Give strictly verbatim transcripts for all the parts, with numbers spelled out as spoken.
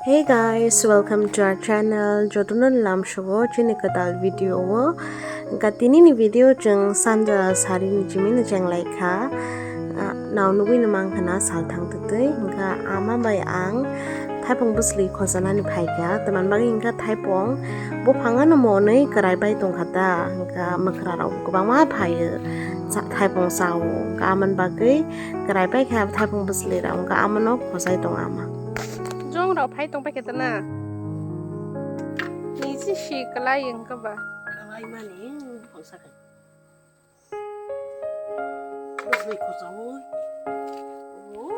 Hey guys, welcome to our channel. Jotono lamsogo chini kwtal video o. Ga tini ni video chwng sanja sari ni chimi ni cheng lai kha. Ah, nao nugui no mang khana sal thang twtwi. Hingkha ama bai ang thaipung bwsli khojanani phai kha. Tamani bagwi hingkha thaipung buphang ano monwi kwrai bai tong kha ta. Hingkha mwkhra rok kwbangma phaiyo. Sa-, thaipung sao. Hingkha amani bagwi kwrai bai kha thaipung bwsli rok. Hingkha amano khojai tong ama. Jong rok phai tong pai khe tana. Niji si kwlai wng kha ba. Kwlai mani bwsai khojaui. Oh.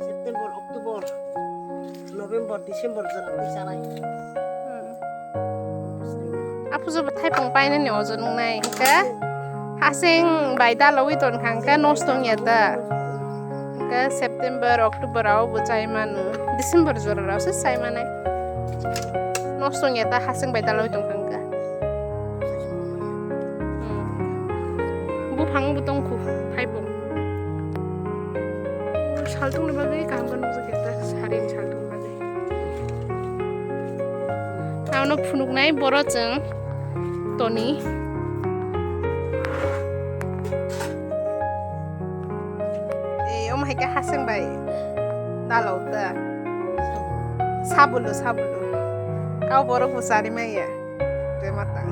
September, October, November, December jora twi chanai. Hmm. Aphuru bo thaipung painani ojo nungnai hwnkhe hasing bai dalawi ton kha hwnkhe nosto wngya ta. Hwnkhe September, October o bo chai mano. December jora rok se chai manai. Nosto wngya ta hasing bai dalawi ton kha hwnkhe. Hmm. Buphang bo tong khu thaipung. Saltung ni bagwi kaham khe nukjakya ta, sari ni saltung ni bagwi. Abono phunuknai boro chwng toni. Ei, omo hai khe hasing bai dalo ta. Sabulu, sabulu. Kau borok bo chari maya. Te matang.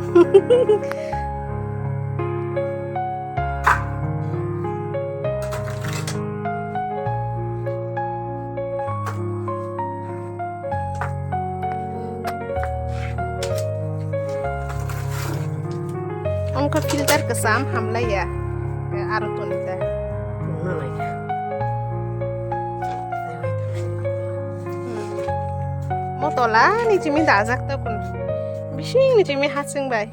Ongkha filter kwcham hamlaiya. Aro toni ta. Hmm. Motola ni chimi dajak ta kun. Bising ni chimi hasing bai.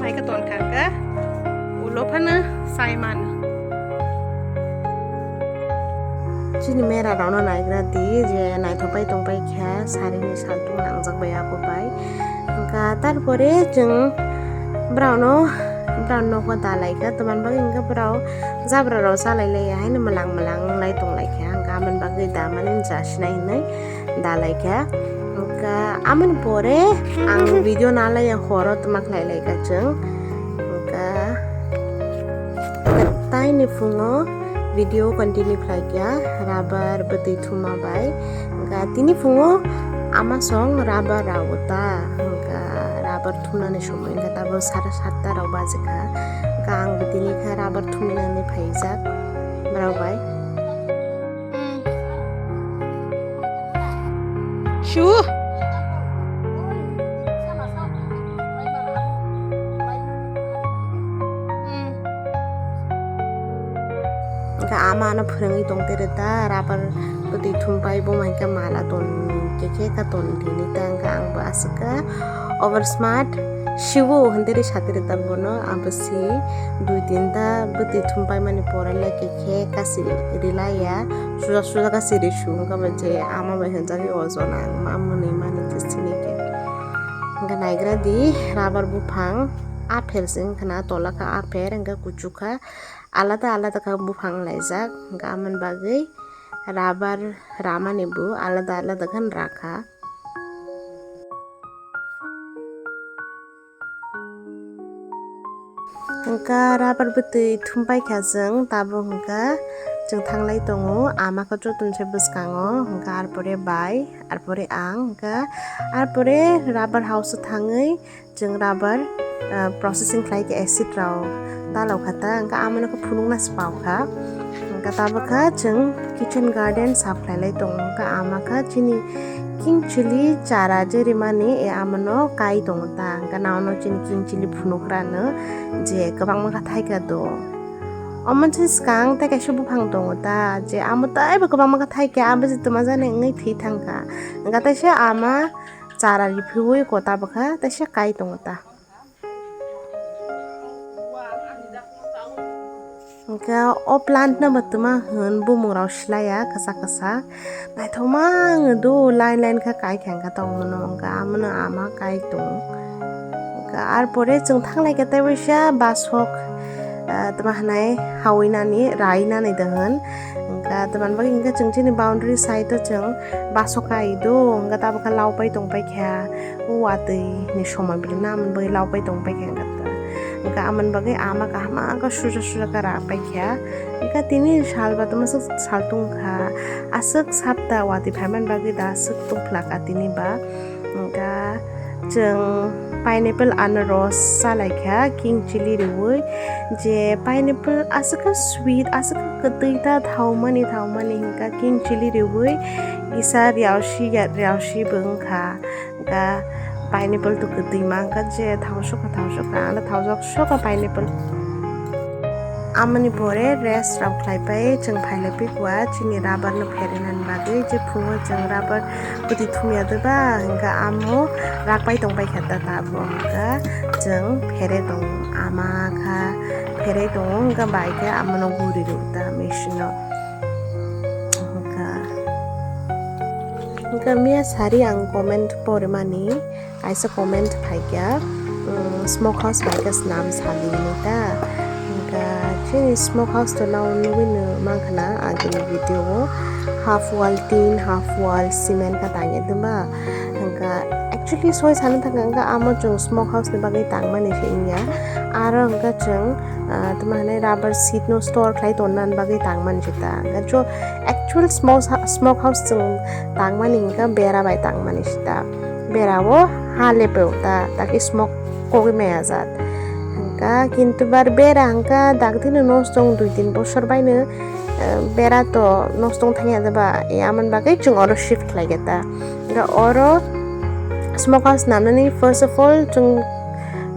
Mai ka ton kha ka. Ulo phano sai man. Chini mera rokno naigra di je naithok pai tong pai kha sari ni saltung nangjak bai abo bai. Hwnkha tarpore chwng borokno borokni nogo dalai kha, tamni bagwi hwnkhe borok jabra rok chalai laiya haino mwlang mwlang wnglai tong lai kha, hwnkha aboni bagwi damani jasinai hinwi dalai kha. Hwnkha aboni pore ang video nalaiya horo twma khlai lai kha chwng. Hwnkha taini phungo video continue khlai kha rubber bwtwi thuma bai. Hwnkha tini phungo ama song rubber rao ta. Hwnkha rubber thumnani somoi hwnkha tabuk sara satta rok baji kha. Hwnkha ang bo tini kha rubber thuminani phaijak borok bai. Shu. Hwnkha ama ano phwrwngwi tong tere ta rubber bwtwi thum pai bo hwnkha mala ton khe khe ka ton tini ta hwnkha ang bo aswk kha over smart siwo hwndiri satiri ta bono abo si dui tinta bwtwi thum pai mani pore le khe khe kasi rilaiya suja suja kasi risu hwnkha ba je ama bai hwnjagwi ojon ang ma mwnwi mani khe sini khe hwnkha naigra di rubber buphang apher se wngkha na tola kha apher hwnkha kuchuk kha. Alada alada khe buphang laijak, hwnkha amoni bagwi rubber ramani bo alada alada khe rakha. Hwnkha rubber bwtwi thumpai kha chwng, tabuk hwnkha chwng thanglai tongo, ama khe joto ni se bwskango, hwnkha arpore bai, arpore ang, hwnkha arpore rubber house o thangwi, Chwng rubber, ah, processing khlai khe acid rok dalok kha ta, hwnkhe amano khe phunukna se pao kha. Hwnkhe tabuk kha chwng kitchen garden sap khlai lai tongo, hwnkhe ama kha chini king chili chara je rimani, e amano kai tongo ta, hwnkhe nao no chini king chili phunukra no je kwbangma kha thai kha do. Omo se swkang tei kaisa buphang tongo ta, je amo tei bo kwbangma kha thai kha, abo je twma jani wngwi thwi thang kha, hwnkhe teisa ama. Chara riphiui kota bwkha teisa kai tongo ta. Hwnkhe o plant no bo twma hwn bumung rok silaiya kwchak kwchak naithokma wngwi do line line khe kai kha hwnkhe tongmano hwnkhe amano ama kai tongo hwnkhe arpore chwng thanglai khe tei waisa basok twma hwnai hawi nani rai nani dohwn. Ka tamani bagwi hwnkhe chwng chini boundary side o chwng baso kai do, hwnkhe tabukhe laupai tongpai kha, o watwi ni somoi bwlwi na amoni bagwi laupai tongpai kha hwnkhe ta. Hwnkhe amoni bagwi ama kaham khe suja suja khe rapai kha. Hwnkhe tini sal ba tongma swk sal tong kha, aswk sapta watwi phaimani bagwi da aswk tong phlak ka tini ba. Hwnkhe chwng pineapple anaros salai kha king chili riwi, je pineapple aswk khe sweet, aswk khe kwtwi ta thaumani, thaumani hwnkhe king chili riwi kisa riaosi ya, riaosi bo wngkha. Hwnkhe pineapple to kwtwi ma wngkha, je thao sokha, thao sokha, ano thao jok sokha pineapple. Amoni pore rest rok khlai pai chwng phai lai pai kha chini rubber no pherena ni bagwi, je phungo chwng rubber kwtwi thumya de ba, hwnkhe amo rak pai tong pai kha ta tabuk, hwnkhe chwng phere tongo ama kha, phere tongo, hwnkhe bai khe amono guri rw ta machine o, hwnkhe, hwnkhe miya sari ang comment porimani. Kaisa comment phaikha, um, smoke house bai khe swnam sadi hinwi ta. Hwnkha chini smoke house to nw nugwi nw mankha na agini video o. Half wall tin, half wall cement khe tangya dwma. Hwnkha actually soi sana thangkha hwnkha amo chwng smoke house ni bagwi tangmani se wngya. Aro hwnkha chwng, ah, tamo hinwi rubber sheet no store khlai tonna bagwi tangmani se ta. Hwnkha cho actual smoke, smoke house chwng tangmani hwnkha bera bai tangmani se ta. Bera o ha lepe ta, taki smoke kogwi maya jat. Hwnkha kintu bar bera hwnkha dakti no nosto wng dui tin bosor bai no, eh, bera to nosto wng thangya da ba, eh, amoni bagwi chwng oro shift khlai kha ta. Hwnkha oro smoke house namnani first of all chwng,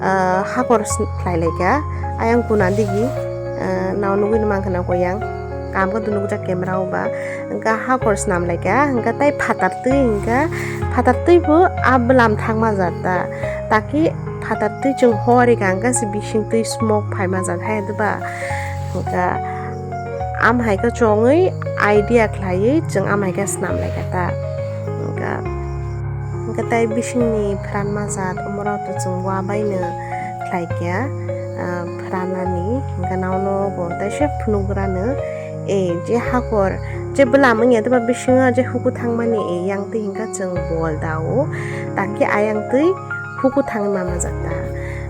eh, hakor s-, khlai lai kha. Ayang kuna digi, eh, nao nugwi no mankha na koyang. Kam khe nukjak camera o ba. Hwnkha hakor swnam lai kha, hwnkha tei phatar twi hwnkha, phatar twi bo a bwlam thangma jat ta. Taki phatar twi chwng hor rikha hwnkha se bising twi smoke phaima jat hai de ba. Hwnkha am hai khe chongwi idea khlaiwi chwng am hai khe swnam lai kha ta. Hwnkha, hwnkha tei bisingni phranma jat omorok to chwng uabaino khlai kha, ah, phranani, hwnkha nauno bo teisa phunukgrano. E, je hakor, je bwlam wngya, tei ba bisingo je huku thangmani, e, yang twi hwnkha chwng bol dao, tangkhe ayang twi huku thangwi ma majak ta.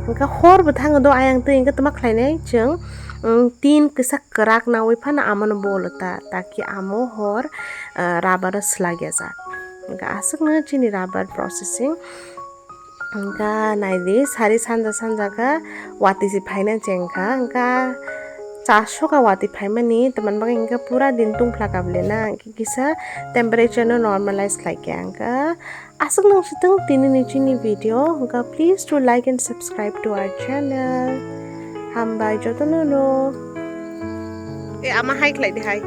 Hwnkha hor bo thango do ayang twi, hwnkha tama khlainai chwng, mm, tin kisa kwrak nawi phano amono bolo ta, takhe amo hor, ah, rubber o swlagya jak. Hwnkha aswkno chini rubber processing. Hwnkha naidi, sari sanja sanja kha watwi se phaina chengkha, hwnkha chasokha watwi phaimani, tamani bagwi hwnkha pura din tungphlaka bwlena, hwnkhe kisa temperature no normalize khlaikha, hwnkha aswk nang sitwng tini ni chini video, hwnkha please to like and subscribe to our channel, hambai jotono no. E ama hai khlai di hai.